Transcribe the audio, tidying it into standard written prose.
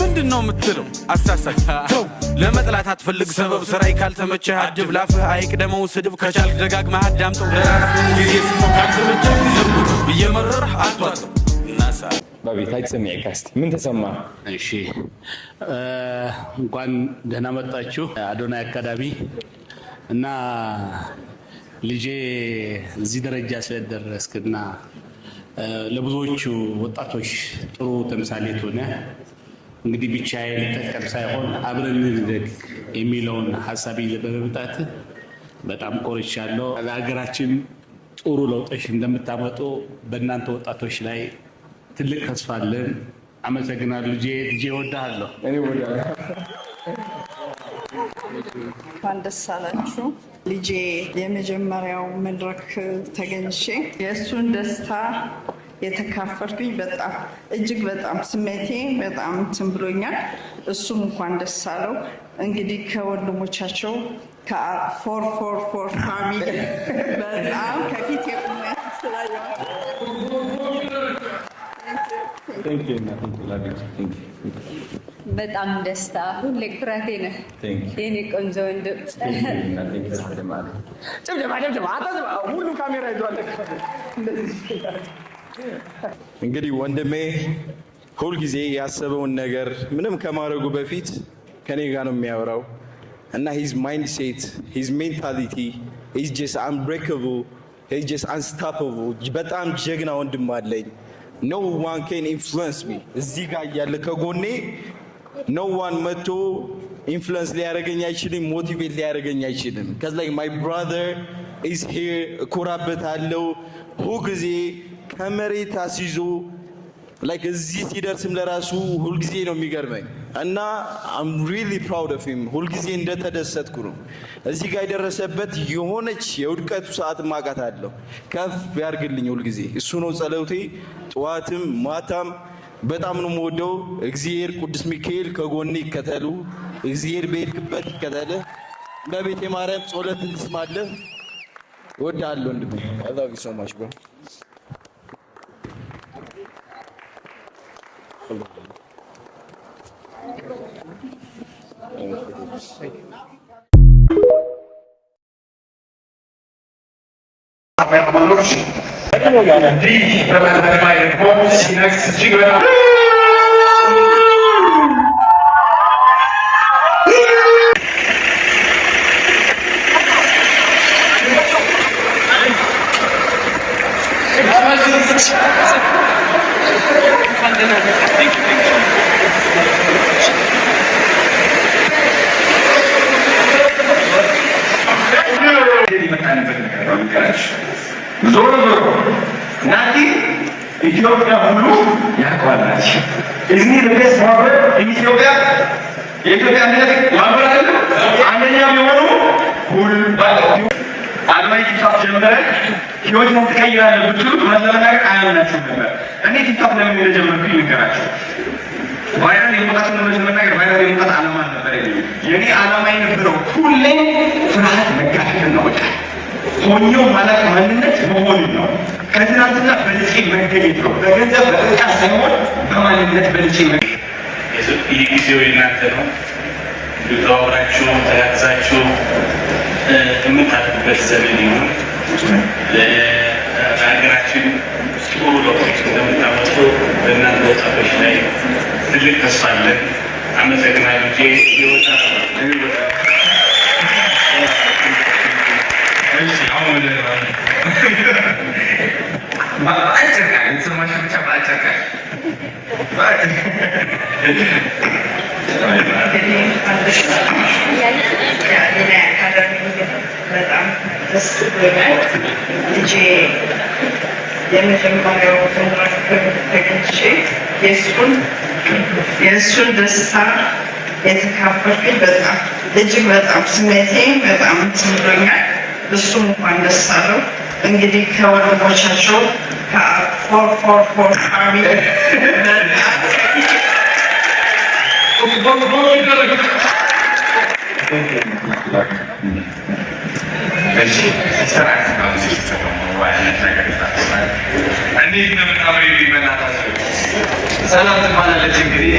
ምንድን ነው የምትለው? አሳሳች ተው፣ ለመጥላት አትፈልግ ሰበብ። ስራይ ካልተመቸህ አድብ፣ ላፍህ አይቅደመው ስድብ። ከቻልክ ደጋግመህ አዳምጠው፣ ለራስህ ጊዜ ስጠው። ካልተመቸህ ለውጠው፣ እየመረረህ አትዋጠው። እናሳ ባቢ፣ ታይ ተሰሚዕካ? እስቲ ምን ተሰማ? እሺ፣ እንኳን ደህና መጣችሁ አዶናይ አካዳሚ። እና ልጄ እዚህ ደረጃ ስለደረስክና ለብዙዎቹ ወጣቶች ጥሩ ተምሳሌት ሆነ፣ እንግዲህ ብቻዬን ልጠቀም ሳይሆን አብረን እንደግ የሚለውን ሀሳብ ይዘህ በመምጣት በጣም ኮርቻለሁ። ለሀገራችን ጥሩ ለውጦች እንደምታመጡ በእናንተ ወጣቶች ላይ ትልቅ ተስፋ አለን። አመሰግናለሁ ልጄ። ልጄ እወድሃለሁ። እኔ እወድሃለሁ። እንኳን ደስ አላችሁ። ልጄ የመጀመሪያው መድረክ ተገኝቼ የእሱን ደስታ የተካፈልኩኝ በጣም እጅግ በጣም ስሜቴ በጣም እንትን ብሎኛል። እሱም እንኳን ደስ አለው። እንግዲህ ከወንድሞቻቸው ከ 444 family በጣም ከፊት የቆመ ስላየኋቸው። Thank you, thank you, love you. Thank you. በጣም ደስታ፣ ሁሌ ኩራቴ ነህ የኔ ቆንጆ ወንድም። ጭብጨባ ጭብጨባ። ሁሉ ካሜራ ይዟል። እንግዲህ ወንድሜ ሁልጊዜ ያሰበውን ነገር ምንም ከማድረጉ በፊት ከኔ ጋር ነው የሚያወራው እና his mindset, his mentality is just unbreakable, he's just unstoppable። በጣም ጀግና ወንድም አለኝ። No one can influence me። እዚህ ጋር እያለ ከጎኔ no one መጥቶ influence ሊያደርገኝ አይችልም፣ motivate ሊያደርገኝ አይችልም። 'Cause like my brother is here። እኮራበታለሁ። ሁልጊዜ ከመሬት አስይዞ like እዚህ ሲደርስም ለራሱ ሁልጊዜ ነው የሚገርመኝ እና I'm really proud of him። ሁልጊዜ እንደተደሰትኩ ነው። እዚህ ጋር የደረሰበት የሆነች የውድቀቱ ሰዓት ማቃት አለሁ። ከፍ ያርግልኝ ሁልጊዜ እሱ ነው ጸሎቴ፣ ጠዋትም ማታም። በጣም ነው የምወደው። እግዚአብሔር ቅዱስ ሚካኤል ከጎኔ ይከተሉ። እግዚአብሔር በሄድክበት ይከተልህ። እመቤቴ ማርያም ጸሎትን ትስማለህ። እወድሃለሁ ወንድሜ። I love you so much, bro. ሲነግስ እጅግ በጣም የመጣንበት ነገር ነው የሚገራችሁ። ዞሮ ዞሮ ናቲ ኢትዮጵያ ሁሉ ያውቀዋል። ናቲ isn't he the best barber in ኢትዮጵያ? የኢትዮጵያ አንድነት barber አይደለም፣ አንደኛ ቢሆኑ ሁሉ አዶናይ ቲክቶክ ጀመረ፣ ህይወትን ትቀይራለህ ብትሉት እውነት ለመናገር አያምናችሁም ነበር። እኔ ቲክቶክ ለምን እንደጀመርኩኝ ልንገራችሁ። Viral የመውጣት፣ እውነት ለመናገር viral የመውጣት ዓላማ ነበር። የኔ ዓላማ የነበረው ሁሌም ፍርሃት መጋፈጥን ነው። በቃ ሆኜው ማለት ማንነት መሆንን ነው። ከትናንትና በልጬ መገኘት ነው። በገንዘብ በእቃ ሳይሆን በማንነት በልጬ መገኘት። ይህ ጊዜው የእናንተ ነው። እንዲሁ ተባብራችሁ ተጋግዛችሁ የምታድጉበት ዘመን ይሁን። ለሀገራችን ጥሩ ለውጦች እንደምታመጡ በእናንተ ወጣቶች ላይ ትልቅ ተስፋ አለን። አመሰግናለሁ። ይወጣ። እሺ፣ አሁን ወደ በአጭር ቃል የተሰማሽ ብቻ በአጭር ቃል። እንግዲህ እንኳን ደስ አላችሁ። የአዶናይ አካዳሚ በጣም ደስ ብሎኛል። ልጄ የመጀመሪያው መድረክ ተገኝቼ የእሱን ደስታ የተካፈልኩኝ በጣም እጅግ በጣም ስሜቴ በጣም እንትን ብሎኛል። እሱም እንኳን ደስ አለው። እንግዲህ ከወንድሞቻቸው ከ 444 family በጣም ከፊት እሺ፣ ስርዓት ነው አይነት ነገር። እንዴት ነው የምታምሪ! በእናታችሁ ሰላም ትባላለች እንግዲህ።